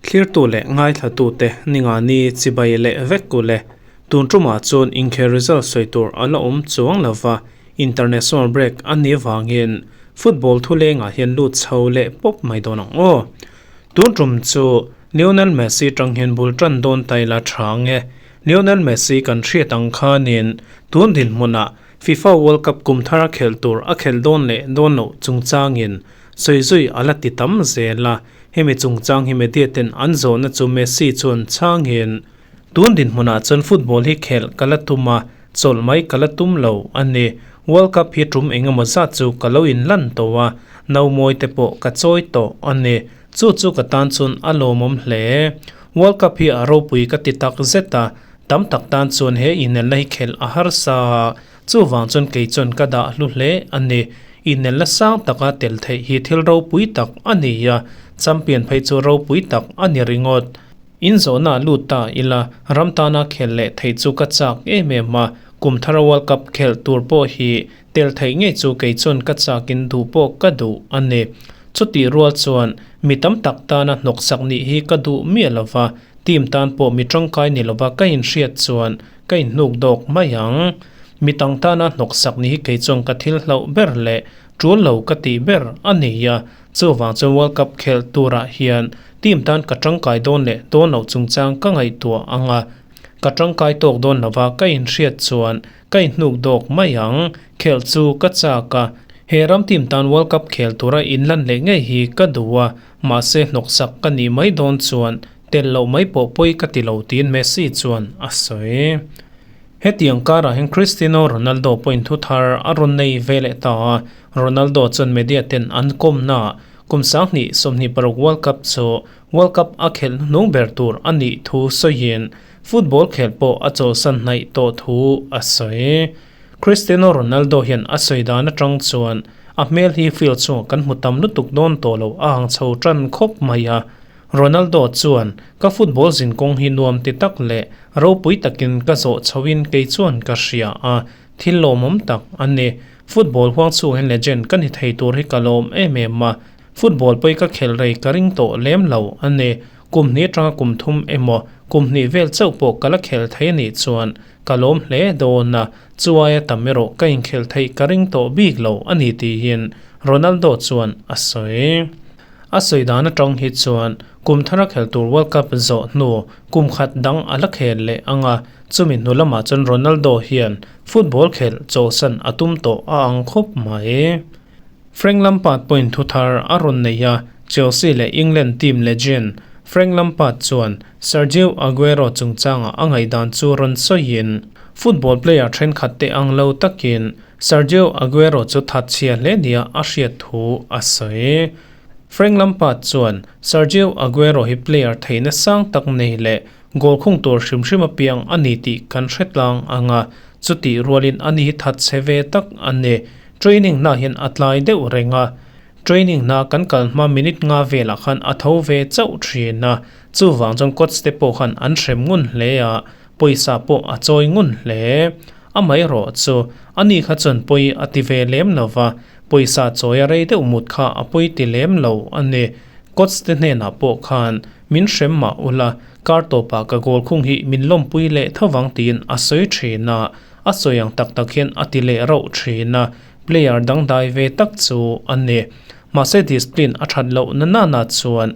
Thlirtu leh ngaithlatute ningani chibai leh vek kule. Tun tumah chuan inkhel result sawi tur a la awm chuang lova, international break a nih avangin football thulengah hian lut chho leh pawp mai dawn ang aw. Tun tum chu Lionel Messi tang hian bul tan dawn ta ila tha ang e. Lionel Messi kan hriat ang khanin tun dinhmunah FIFA World Cup kum thar a khelh tur a khelh dawn leh dawn loh chungchangin sawi zui a la ti tam zel a, hemi chungchang hi media ten an zawhna chu Messi chuan chhangin, Tun dinhmunah chuan football hi khelh ka la tum a, chawlh mai ka la tum lo a ni. World Cup hi tum eng emaw zat chu ka lo inlan tawh a, naumawi te pawh ka chawi tawh a ni. Chu chu ka tan chuan a lawmawm hle. World Cup hi a ropui ka ti tak zet a, Tam tak tan chuan he inelna hi khelh a harsa a, chuvang chuan kei chuan ka dah hlu hle a ni. Inelna sang taka tel theih hi thil ropui tak a ni a, champion phei chu ropui tak a ni ringawt. Inzawhna lut ta ila, ram tana khelh leh theih chu ka chak em em a, kum thara World Cup khelh tur pawh hi tel theih ngei chu kei chuan ka chakin duh pawh ka duh a ni. Chutih rual chuan mi tam tak tana hnawksak nih hi ka duh miah lova, Team tan pawh mi tangkai ni lova ka inhriat chuan ka inhnuk dawk mai ang. Mi tang tana hnawksak ni hi kei chuan ka thil hlauh ber leh tul lo ka tih ber a ni a, chuvang chuan World Cup khelh turah hian team tan ka tangkai dawn leh dawn loh chungchang ka ngaihtuah ang a, ka tangkai tawk dawn lova ka inhriat chuan ka inhnuk dawk mai ang. Khelh chu ka chak a, he ram team tan World Cup khel tura inlan leh ngei hi ka duh a, mahse hnawksak ka nih mai dawn chuan Tel loh mai pawh pawi ka ti lo tiin Messi chuan a sawi. Hetiang karah hian Cristiano Ronaldo pawhin thu thar a rawn nei ve leh ta a, Ronaldo chuan media ten an kawmnaah kum 2026 World Cup chu World Cup a khelh hnuhnung ber tur a nih thu sawiin football khelh pawh a chawlhsan hnaih tawh thu a sawi. Cristiano Ronaldo hian a sawi dan atang chuan a hmel hi field chungah kan hmu tam lutuk dawn tawh lo a ang chho tan khawp mai a, Ronaldo chuan, Ka football zinkawng hi nuam ti tak leh ropui takin ka zawh chhoin kei chuan ka hria a, thil lawmawm tak a ni. Football huang chhung hian legend ka ni thei tur hi ka lawm em em a, football pawh hi ka khelh rei ka ring tawh lem lo a ni. Kum hnih atanga kum thum emaw kum hnih vel chauh pawh ka la khel thei a nih chuan ka lawm hle dawn a, chu aia tam erawh ka inkhel theih ka ring tawh bik lo a ni tiin Ronaldo chuan a sawi. A sawi dan atang hi chuan kum thara khel tur World Cup zawh hnu kum khat dang a la khel leh ang a, chumi hnu lamah chuan Ronaldo hian football khelh chawlhsan a tum tawh a ang khawp mai. Frank Lampard pawhin thu thar a rawn nei a, Chelsea leh England team legend Frank Lampard chuan Sergio Aguero chungchangah a ngaihdan chu rawn sawiin, Football player thenkhat te ang lo takin Sergio Aguero chu thatchhia hle nia a hriat thu a sawi. Frank Lampard chuan Sergio Aguero hi player theihna sang tak nei leh goal khung tur hrim hrim apiang a ni tih kan hre tlang ang a, chutih rualin ani hi thatchhe ve tak a ni. Training hna hian a tlai deuh reng a, training hna kan kal hma minute nga velah khan a tho ve chauh thin a, chuvang chuan coach te pawh khan an hrem ngun hle a, Pawisa pawh a chawi ngun hle. Amaherawh chu, ani kha chuan pawi a ti ve lem lo va, pawisa chawi a rei deuh mut kha a pawi ti lem lo a ni. Coach te hnenah pawh khan, Min hrem mah ula, kar tawpah ka goal khung hi min lawmpui leh tho vang tiin a sawi thin a, a sawi ang tak tak hian a ti leh rauh thin a, player dangdai ve tak chu a ni. Mahse discipline a that loh na nana chuan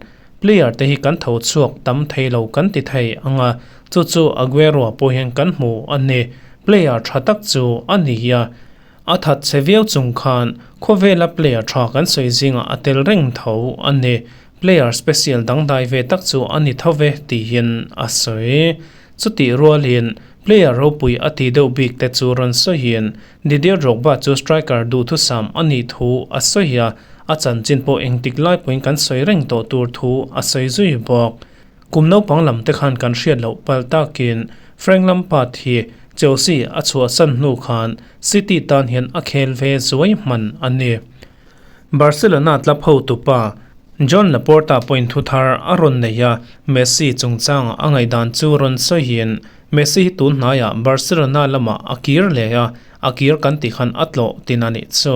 Player te hi kan tho chhuak tam thei lo kan ti thei ang a, chu chu Aguero-a pawh hian kan hmu a ni. Player tha tak chu a ni a, a that che viau chung khan khawvela player tha kan sawi zingah a tel reng tho a ni. Player special dangdai ve tak chu a ni tho ve tiin a sawi. Chutih rualin player ropui a ti deuh bik te chu rawn sawiin Didier Drogba chu striker duhthusam a nih thu a sawi a, A chanchin pawh engtik lai pawhin kan sawi reng tawh tur thu a sawi zui bawk. Kum naupang lam te khan kan hriat loh palh takin Frank Lampard hi Chelsea a chhuahsan hnu khan City tan hian a khel ve zuai hman a ni. Barcelona club hotupa Joan Laporta pawhin thu thar a rawn nei a, Messi chungchanga a ngaihdan chu rawn sawiin Messi hi tun hnaiah Barcelona lamah a kir leh a, a kir kan tih khan a tlawh tin a nih chu.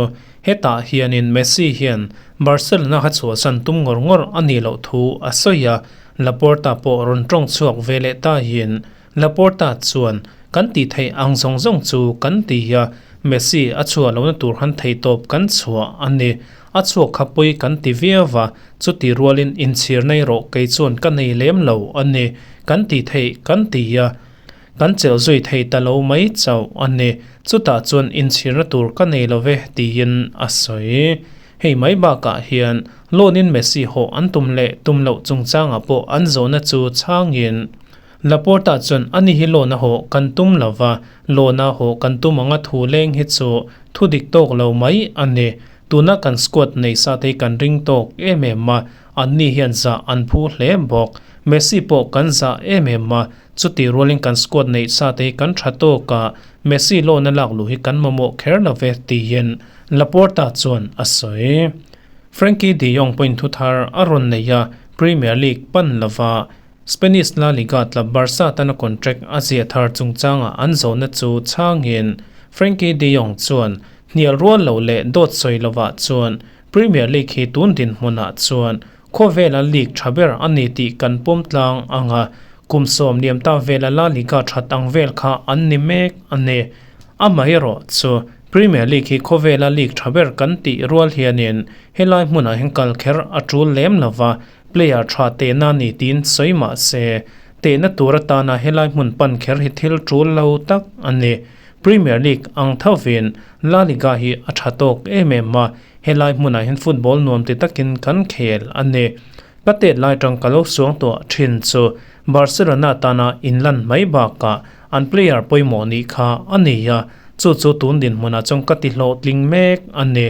Hetah hianin Messi hian Barcelona kha chhuahsan tum ngawr ngawr a nih loh thu a sawi a, Laporta pawh rawn tawng chhuak ve leh tahin Laporta chuan, Kan tih theih ang zawng zawng chu kan ti a, Messi a chhuah lohna tur han theihtawp kan chhuah a ni. A chhuak kha pawi kan ti viau va, chuti rualin inchhir nei rawh kei chuan ka nei lem lo a ni. Kan tih theih kan ti a, kan chelh zui thei ta lo mai chauh a ni. Chutah chuan inchhirna tur ka nei lo ve tiin a sawi. Hei mai bakah hian loan-in Messi hawh an tum leh tum loh chungchangah pawh an zawhna chu chhangin Laporta chuan ani hi loan a hawh kan tum lo va, loan a hawh kan tum anga thu leng hi chu thu dik tawk lo mai a ni. Tuna kan squad nei sa te hi kan ring tawk em em a, anni hian zah an phu hle bawk. Messi pawh kan zah em em a, chutih rualin kan squad neih sa te hi kan tha tawk a, Messi loan a lak luh hi kan mamawh kher lo ve tiin Laporta chuan a sawi. Frenkie de Jong pawhin thu thar a rawn nei a, Premier League pan lova Spanish La Liga club Barca tana contract a ziah thar chungchanga an zawhna chu chhangin Frenkie de Jong chuan hnial rual lo leh dawt sawi lovah chuan Premier League hi tun dinhmunah chuan khawvela league tha ber a ni tih kan pawm tlang ang a, kum 90 ta vela La Liga that ang vel kha an ni mek a ni. Amaherawh chu Premier League hi khawvela league tha ber kan tih rual hianin helai hmunah hian kal kher a tul lem lova, Player tha tehna ni tiin sawi mah se, tehna tur atana helai hmun pan kher hi thil tul lo tak a ni. Premier League ang thovin La Liga hi a tha tawk em em a, helai hmunah hian football nuam ti takin kan khel a ni. Ka tet lai tang ka lo suang tawh thin chu Barcelona tana inlan mai bakah an player pawimawh nih kha a ni a, chu chu tun dinhmunah chuan ka ti hlawhtling mek a ni.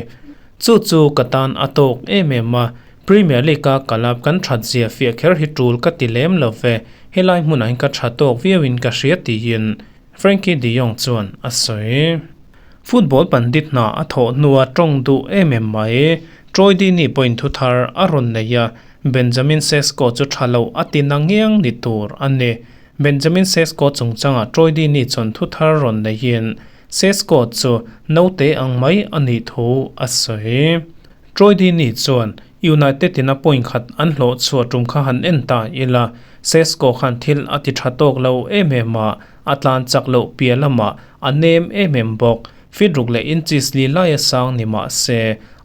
Chu chu ka tan a tawk em em a, Premier League-a club kan that zia fiah kher hi tul ka ti lem lo ve, helai hmunah hian ka tha tawk viauin ka hria tiin Frenkie de Jong chuan a sawi. Football pandit hna a thawh hnua tawng duh em em mai. Troy Deeney pawhin thu thar a rawn nei a, Benjamin Sesko chu tha lo a ti na ngiang ni tur a ni. Benjamin Sesko chungchanga Troy Deeney chuan thu thar rawn neiin Sesko chu naute ang mai a nih thu a sawi. Troy Deeney chuan United in a point khat an hlawh chhuah tum kha han en ta ila, Sesko khan thil a ti tha tawk lo em em a, a tlan chak loh piah lamah a nem em em bawk. Feet ruk leh inches li laia sang ni mah se,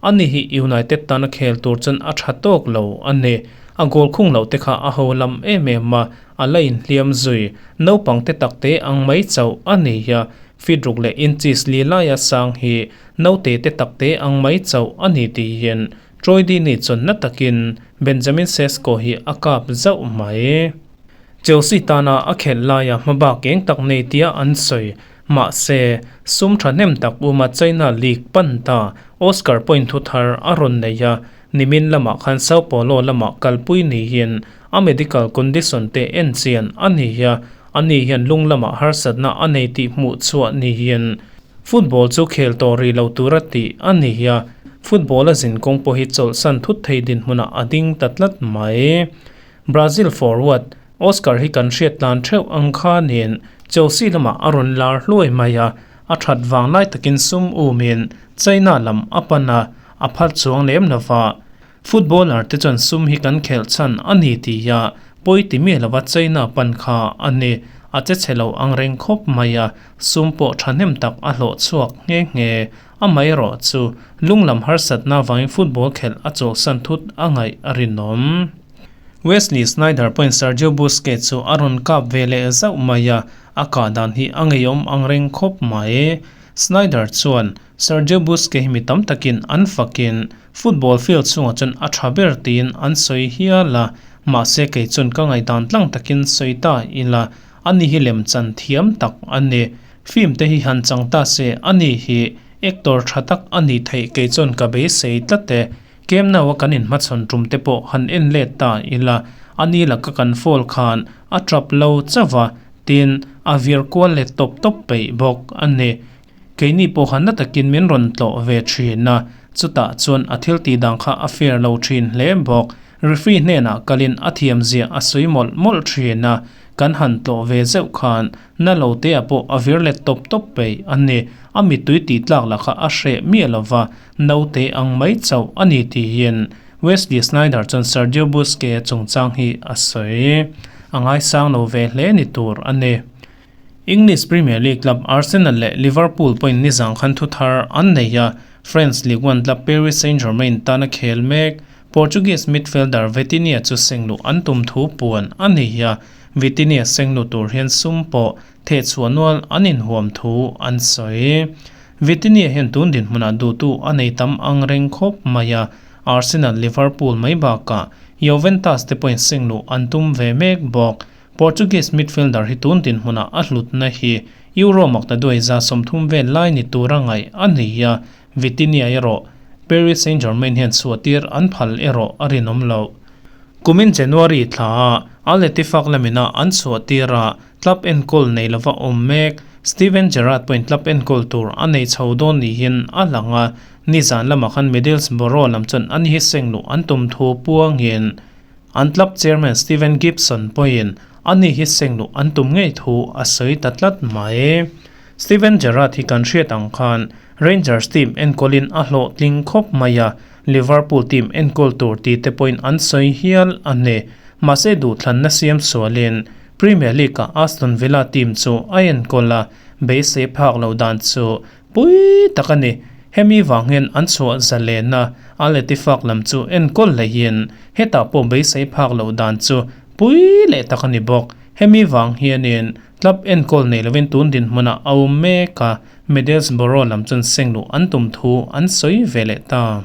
ani hi United tana khel tur chuan a tha tawk lo a ni. A goal khung loh te kha a ho lam em em a, a la inhliam zui. Naupang te tak te ang mai chauh a ni a, feet ruk leh inches li laia sang hi Naute te tak te ang mai chauh a ni tiin Troy Deeney chuan na takin Benjamin Sesko hi a kap zauh mai. Chelsea tana a khelh laia hmabak eng tak nei tia an sawi. Mahse, sum thahnem tak uma China League pan ta Oscar point thu thar a rawn nei a, nimin lamah khan Sao Paulo lamah kalpui niin a medical condition te en chian a ni a, ani hian lung lamah harsatna a nei tih hmuh chhuah niin Football chu khel tawh rih lo tura tih a ni a, football a zin kawng pawh hi chawlhsan thut thei dinhmunah a ding ta tlat mai. Brazil forward Oscar hi kan hriat tlan theuh ang khanin Chelsea lamah a rawn lar hluai mai a, a that vang lai takin sum umin China lam a pan a, a phal chuang lem lova. Footballer te chuan sum hi kan khelh chhan a ni tih a pawi ti miah lova China pan kha a ni. A che chhe lo ang reng khawp mai a, sum pawh thahnem tak a hlawh chhuak nghe nghe. Amaherawh chu lung lam harsatna vangin football khelh a chawlhsan thut a ngaih a rinawm. Wesley Sneijder pawhin Sergio Busquets chu a rawn kap ve leh zauh mai a, a kah dan hi a ngeiawm ang reng khawp mai. Sneijder chuan Sergio Busquets hi mi tam takin an fakin football field chhungah chuan a tha ber tiin an sawi hial a, mahse kei chuan ka ngaihdan tlang takin sawi ta ila, ani hi lemchan thiam tak a ni. Film te hi han chang ta se ani hi actor tha tak a nih theih kei chuan ka beisei tlat e. Camp Nou a kan inhmachhawn tum te pawh han en let ta ila, ani laka kan fall khan a tap lo chauh a, tin a vir kual let tawp tawp peih bawk a ni. Keini pawh kha na takin min rawn tlawh ve thin a, chutah chuan a thil tih dang kha a fair lo thin hle bawk. Referee hnenah kalin a thiam ziah a sawi mawlh mawlh thin a, Kan han tlawh ve zeuh khan na lo te ah pawh a vir let tawp tawp peih a ni. A mittui tih tlak lah kha a hreh miah lo va, naute ang mai chauh a ni tiin Wesley Sneijder chuan Sergio Busquets chungchang hi a sawi. A ngaisang lo ve hle ni tur a ni. English Premier League club Arsenal leh Liverpool pawhin nizang khan thu thar an nei a, France Ligue 1 club Paris Saint-Germain tana khel mek Portuguese midfielder Vitinha chu sengluh an tum thu puan a ni a, Vitinha sengluh tur hian sum pawh thehchhuah nual an inhuam thu an sawi. Vitinha hian tun dinhmunah duhtu a nei tam ang reng khawp mai a, Arsenal, Liverpool mai bakah Juventus te pawhin sengluh an tum ve mek bawk. Portuguese midfielder hi tun dinhmunah a hlutna hi Euro makta duai 30 vel lai ni tura ngaih a ni a, Vitinha erawh Paris Saint-Germain hian chhuahtir an phal erawh a rinawm loh. Kumin January thla a Al Ettifaq lamina an chhuahtir a, club enkawl nei lova awm mek Steven Gerrard pawhin club enkawl tur a nei chho dawn niin a lang a, nizan lamah khan Middlesbrough lam chuan an hi sengluh an tum thu puangin An club chairman Steven Gibson pawhin ani hi sengluh an tum ngei thu a sawi ta tlat mai. Steven Gerrard hi kan hriat ang khan Rangers team enkawlin a hlawhtling khawp mai a, Liverpool team enkawl tur ti te pawhin an sawi hial a ni. Mahse duhthlanna siam sualin Premier League-ah Aston Villa team chu a enkawl a, beisei phak loh dan chu Pui tak a ni. Hemi vang hian an chhuah zalena Al Ettifaq lam chu enkawl hlehin hetah pawh beisei phak loh dan chu pui leh tak a ni bawk. Hemi vang hianin club enkawl nei lovin tun dinhmunah a awm mek a, Middlesbrough lam chuan sengluh an tum thu an sawi ve leh ta.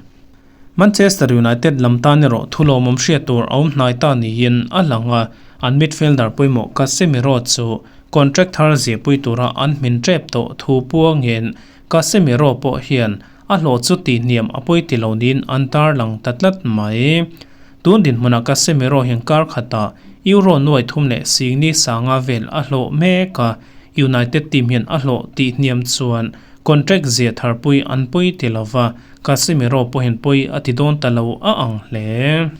Manchester United lam tan erawh thu lawmawm hriat tur a awm hnai ta niin a lang a, an midfielder pawimawh Casemiro chu contract thar zirpui tura an hmin tep tawh thu puangin Casemiro pawh hian a hlawh chu tihhniam a pawi ti lo niin an tarlang ta tlat mai. Tun dinhmunah Casemiro hian kar khatah Euro nuai thum leh singni sanga vel a hlawh mek a, United team hian a hlawh tihhniam chuan contract zia tharpui an pawi ti lo va, Casemiro pawhin pawi a ti dawn ta lo a ang hle.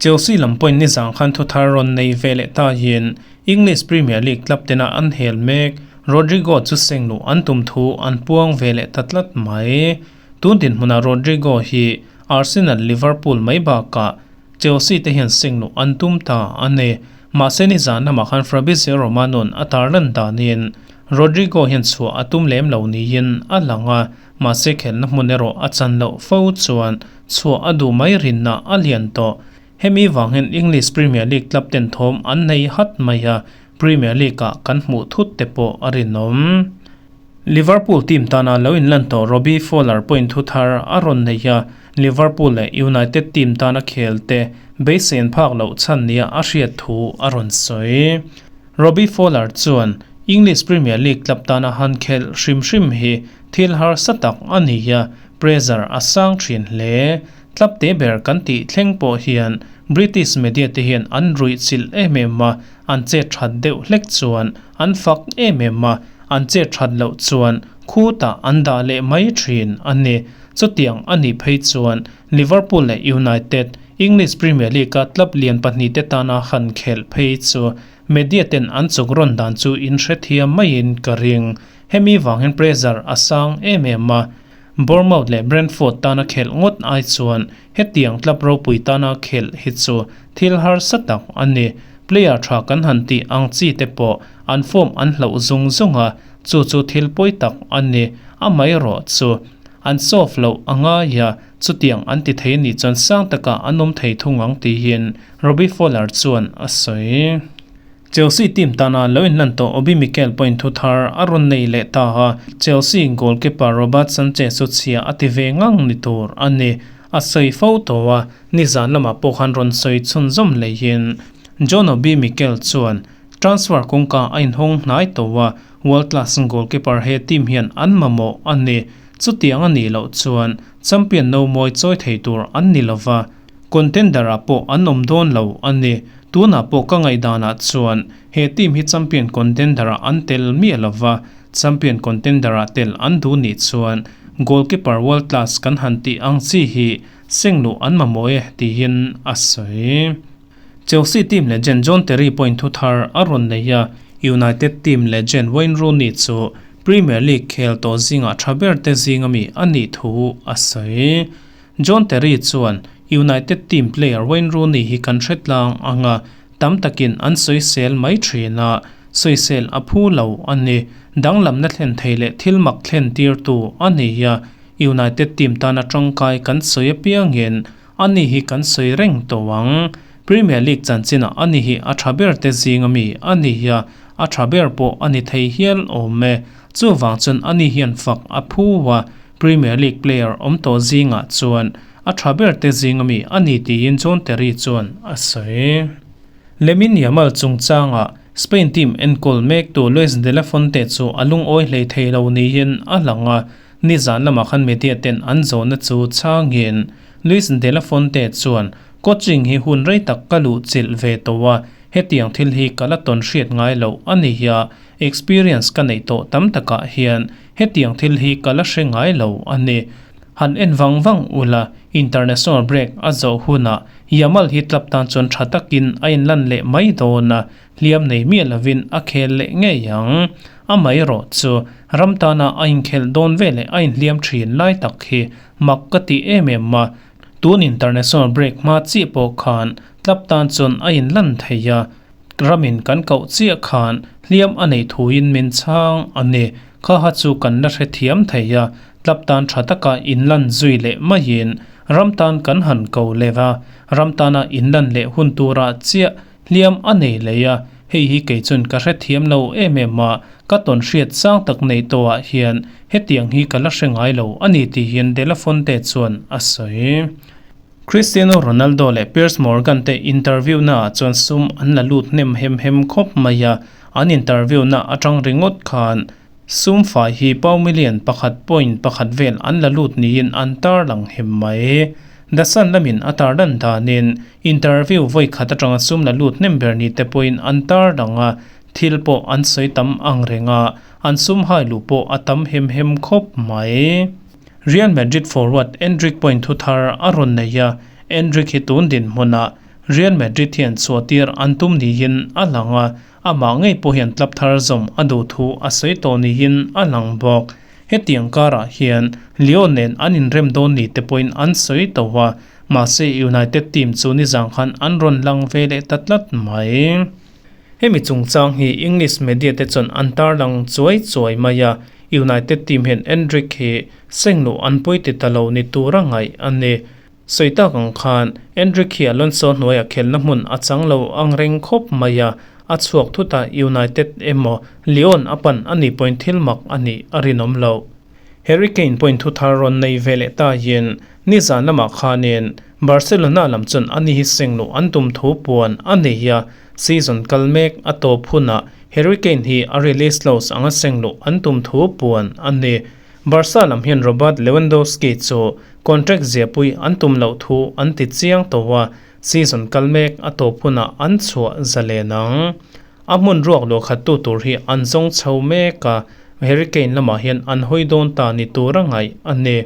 Chelsea lam pawhin nizang khan thu thar rawn nei ve leh ta hian English Premier League club tena an hel mek Rodrigo chu sengluh an tum thu an puang ve leh ta tlat mai. Tun dinhmunah Rodrigo hi Arsenal, Liverpool mai bakah Chelsea te hian sengluh an tum ta a ni. Mahse nizan lamah khan Fabrizio Romano-a'n a tarlan danin Rodrigo hian chhuah a tum lem lo niin a lang a. Mahse khelhna hmun erawh a chan loh fo chuan chhuah a duh mai rinna a lian tawh. Hemi vang hian English Premier League club ten thawm an nei hat mai a, Premier League-ah kan hmuh thut te pawh a rinawm. Liverpool team tana lo inlan tawh Robbie Fowler pawhin thu thar a rawn nei a, Liverpool leh United team tana khel te beisei an phak loh chhan nia a hriat thu a rawn sawi. Robbie Fowler chuan English Premier League club tana han khelh hrim hrim hi thil harsa tak a ni a, pressure a sang thin hle. Club te ber kan tih thleng pawh hian British media te hian an ruih chilh em em a, an chet that deuh hlek chuan an fak em em a, an chet that loh chuan khutah an dah leh mai thin a ni. Chutiang a nih phei chuan Liverpool leh United English Premier League-a club lian pahnihte tana han khelh phei chu media ten an chuk rawn dan chu in hrethiam maiin ka ring. Hemi vangin pressure a sang em em a, Bournemouth leh Brentford tana khelh ngawt ai chuan hetiang club ropui tana khelh hi chu thil harsa tak a ni. Player tha kan han tih ang chi te pawh an form an hloh zung zung a, chu chu thil pawi tak a ni. Amaherawh chu an solve loh a ngai a, Chutiang an ti thei anih chuan sang takah an awm thei thung ang tiin Robbie Fowler chuan a sawi. Chelsea team tana lo inlan tawh Obi Mikel pawhin thu thar a rawn nei leh ta a, Chelsea goalkeeper Robert Sanchez chu chhia a ti ve ngang ni tur a ni. A sawi fo tawh a, nizan lamah pawh khan rawn sawi chhunzawm hleihin John Obi Mikel chuan transfer kawngka a inhawng hnai tawh a, world class goalkeeper he team hian an mamawh a ni. Chutiang a nih loh chuan champion no mawi chawi thei tur an ni lova, contender ah pawh an awm dawn lo a ni. Tunah pawh ka ngaihdanah chuan he team hi champion contender ah an tel miah lova, champion contender ah tel an duh nih chuan goalkeeper world class kan han tih ang chi hi sengluh an mamawh e tiin a sawi. Chelsea team legend John Terry pawhin thu thar a rawn nei a, United team legend Wayne Rooney chu Premier League khel tawh zingah tha ber te zing ami a nih thu a sawi. John Terry chuan, United team player Wayne Rooney hi kan hre tlang ang a, tam takin an sawisel mai thin a, sawisel a phu lo a ni. Danglamna thlen thei leh thil mak thlen tirtu a ni a, United team tana tangkai kan sawi apiangin ani hi kan sawi reng tawh ang. Premier League chanchinah ani hi a tha ber te zing ami a ni a, a tha ber pawh a ni thei hial awm e. Chuvang chuan ani hian fak a phu a, Premier League player awm tawh zingah chuan a tha ber te zing ami a ni tiin John Terry chuan a sawi. Lamine Yamal chungchangah Spain team enkawl mektu Luis de la Fuente chu a lungawi hlei thei lo niin a lang a, nizan lamah khan media ten an zawhna chu chhangin Luis de la Fuente chuan coaching hi hun rei tak ka luh chilh ve tawh a, hetiang thil hi ka la tawn hriat ngai loh a ni a, experience ka neih tawh tam takah hian hetiang thil hi ka la hre ngai lo a ni. Han en vang vang ula, international break a zawh hunah Yamal hi club tan chuan tha takin a inlan leh mai dawn a, hliam nei miah lovin a khel leh ngei ang. Amaherawh chu ram tana a inkhelh dawn veleh a inhliam thin lai tak hi mak ka ti em em a, tun international break hma chiah pawh khan club tan chuan a inlan thei a, ramin kan koh chiah khan hliam a neih thuin min chhang a ni. Kha ha chu kan la hrethiam thei a, club tan tha taka inlan zui leh maiin Ram tan kan han ko leh va, ram tana inlan leh hun turah chiah hliam a nei lei a, hei hi kei chuan ka hrethiam lo em em a, ka tawn hriat sang tak neih tawhah hian hetiang hi ka la hre ngai lo a ni tih hian De La Fuente chuan a sawi. Cristiano Ronaldo leh Piers Morgan te interview naah chuan sum an la lut hnem hem hem khawp mai a, an interview na atang ringawt khan Sum fai hi pau million pakhat point pakhat vel an la lut niin an tarlang hem mai. The Sun lamin a tarlan danin interview vawi khat atanga sum la lut hnem ber ni te pawhin an tarlang a, thil pawh an sawi tam ang reng a, an sum hai luh pawh a tam hem hem khawp mai. Real Madrid forward Endrick pawhin thu thar a rawn nei a, Endrick hi tun dinhmunah Real Madrid hian chhuahtir an tum niin a lang a, Amah ngei pawh hian club thar zawm a duh thu a sawi tawh niin a lang bawk. Hetiang karah hian Lyon nen an inrem dawn ni te pawhin an sawi tawh a, mahse United team chu nizang khan an rawn lang ve leh ta tlat mai. Hemi chungchang hi English media te chuan an tarlang chuai chuai mai a, United team hian Endrick hi sengluh an pawi ti ta lo ni tura ngaih a ni. Sawi tak ang khan Endrick hi Alonso hnuaiah khelna hmun a chang lo ang reng khawp mai a, a chhuak thut a United emaw Lyon a pan a nih pawhin thil mak a nih a rinawm loh. Harry Kane pawhin thu thar rawn nei ve leh ta hian nizan lamah khanin Barcelona lam chuan ani hi sengluh an tum thu puan a nei a, season kal mek a tawp hunah Harry Kane hi a release clause anga sengluh an tum thu puan a ni. Barca lam hian Robert Lewandowski chu contract ziahpui an tum loh thu an ti chiang tawh a, season kal mek a tawp hunah an chhuah zalen ang. A hmun ruak luah khattu tur hi an zawng chho mek a, Harry Kane lamah hian an hawi dawn ta ni tur a ngaih a ni.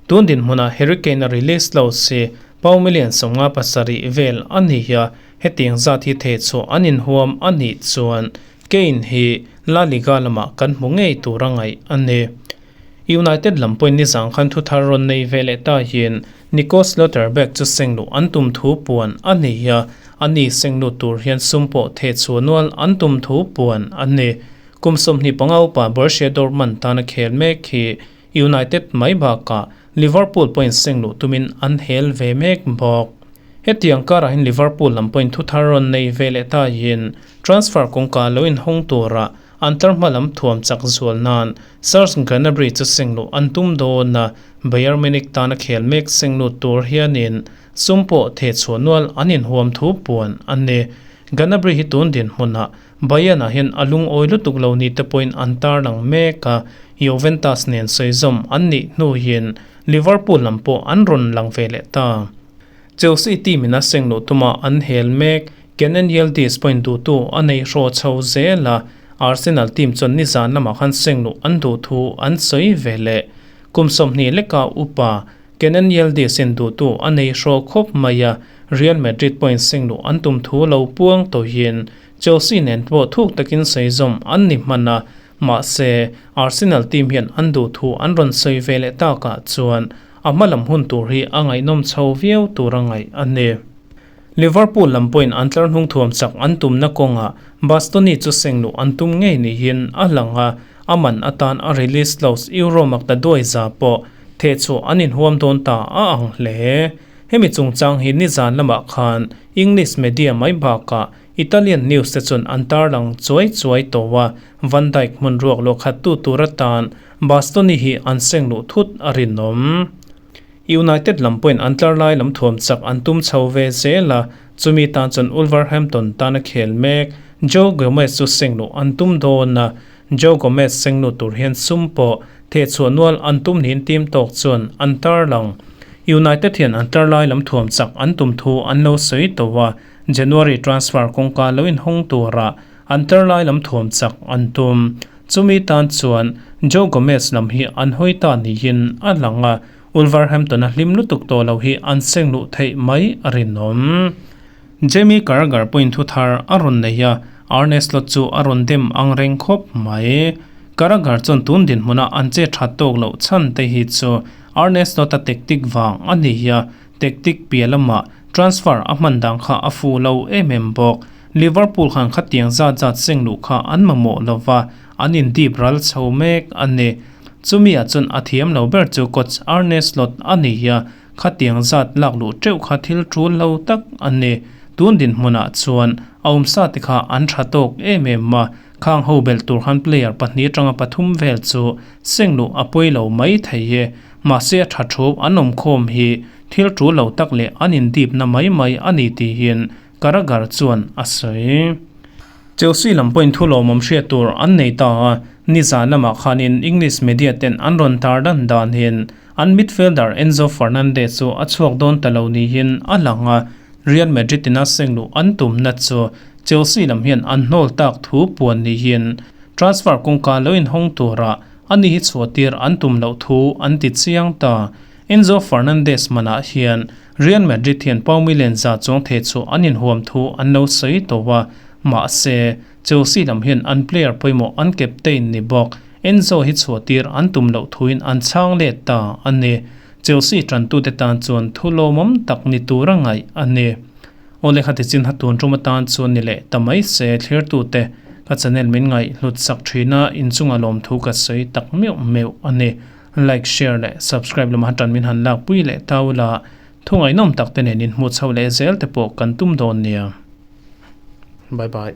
Tun dinhmunah Harry Kane a release lo si, pau million 57 vel a ni a, hetiang zat hi thehchhuah an inhuam a nih chuan Kane hi La Liga lamah kan hmu ngei tur a ngaih a ni. United lam pawhin nizang khan thu thar rawn nei ve leh ta hian Nico Schlotterbeck chu sengluh an tum thu puan a ni a, ani senglut tur hian sum pawh thehchhuah nual an tum thu puan a ni. Kum 25 upa Borussia Dortmund tana khel mek hi United mai bakah Liverpool pawhin sengluh tumin an hel ve mek bawk. Hetiang karah hian Liverpool lam pawhin thu thar rawn nei ve leh ta hian transfer kawngka lo inhawng tura an tlarhma lam thuam chak zual nan Serge Gnabry chu sengluh an tum dawn a, Bayern Munich tana khel mek senglut tur hianin sum pawh thehchhuah nual an inhuam thu puan a ni. Gnabry hi tun dinhmunah Bayern-ah hian a lungawi lutuk lo ni te pawhin an tarlang mek a, Juventus nen sawizawm an nih hnu hian Liverpool lam pawh an rawn lang ve leh ta. Chelsea team in a sengluh tuma an hel mek, Kenan Yildiz pawhin duhtu a nei hraw chho zel a, Arsenal team chuan nizan lamah khan sengluh an duh thu an sawi ve leh. Kum 20 leka upa. Kenan Yildiz in duhtu a nei hraw khawp mai a, Real Madrid pawhin seng luh an tum thu lo puang tawhin Chelsea nen pawh thuk takin sawi zawm an ni hman a, mahse Arsenal team hian an duh thu an rawn sawi ve leh takah chuan a hma lam hun tur hi a ngaihnawm chho viau tur a ngaih a ni. Liverpool lam pawhin an tlar hnung thuam chak an tumna kawngah Bastoni chu seng luh an tum ngei niin a lang a, a man atan a release clause Euro makta duai za pawh theh chhuah an inhuam dawn ta a ang hle. Hemi chungchang hi nizan lamah khan English media mai bakah Italian news te chuan an tarlang chuai chuai tawh a, Van Dijk hmun ruak luah khat tu tur atan Bastoni hi an seng luh thut a rinawm. United lam pawhin an tlar lai lam thuam chak an tum chho ve zel a, chumi tan chuan Wolverhampton tana khel mek Joe Gomez chu seng luh an tum dawn a, Joe Gomez seng lut tur hian sum pawh thehchhuah nual an tum niin team tawk chuan an tarlang. United hian an tlar lai lam thuam chak an tum thu an lo sawi tawh a, January transfer kawngka lo inhawng turah an tlar lai lam thuam chak an tum. Chumi tan chuan Joe Gomez lam hi an hawi ta niin a lang a, Wolverhampton a hlim lutuk tawh lo hi an seng luh theih mai a rinawm. Jamie Carragher pawhin thu thar a rawn nei a, Arne Slot chu a rawn dem ang reng khawp mai. Carragher chuan tun dinhmuna an che that tawk loh chhan te hi chu Arne Slot-a tactic vang a ni a, tactic piah lamah transfer a hman dan kha a fuh lo em em bawk. Liverpool khan khatiang zat zat seng luh kha an mamawh lo va, an indip ral chho mek a ni. Chumi ah chuan a thiam lo ber chu coach Arne Slot a ni a, Khatiang zat lak luh teuh kha thil tul lo tak a ni. Tun dinhmunah chuan a awmsa te kha an tha tawk em em a, khang ho belh tur khan player pahnih atanga pathum vel chu seng luh a pawi lo mai thei e. Mahse a tha thu an awm khawm hi thil tul lo tak leh an indipna mai mai a ni tihin Carragher chuan a sawi. Chelsea lam pawhin thu lawmawm hriat tur an nei ta a, nizan lamah khanin English media ten an rawn tar dan danin an midfielder Enzo Fernandez chu a chhuak dawn ta lo niin a lang a, Real Madrid ina seng luh an tumna chu Chelsea lam hian an hnawl tak thu puan niin transfer kawngka lo inhawng tura ani hi chhuahtir an tum loh thu an ti chiang ta. Enzo Fernandez manah hian Real Madrid hian Pau million za chuang thei chu an inhuam thu an lo sawi tawh a, mahse, Chelsea lam hian an player pawimawh an captain ni bawk Enzo hi chhuahtir an tum loh thuin an chhang let ta a ni. Chelsea tantute tan chuan thu lawmawm tak ni tura ngaih a ni. Aw lehkha tichin ha tun tum atan chuan ni leh ta mai se thlirtute ka channel min ngaih hlut sak thin a, inchunga lawmthu ka sawi tak meuh meuh a ni. Like, share leh subscribe lamah tan min han lak pui leh ta ula, thu ngaihnawm tak te nen in hmuh chho leh zel te pawh kan tum dawn nia. Bye bye.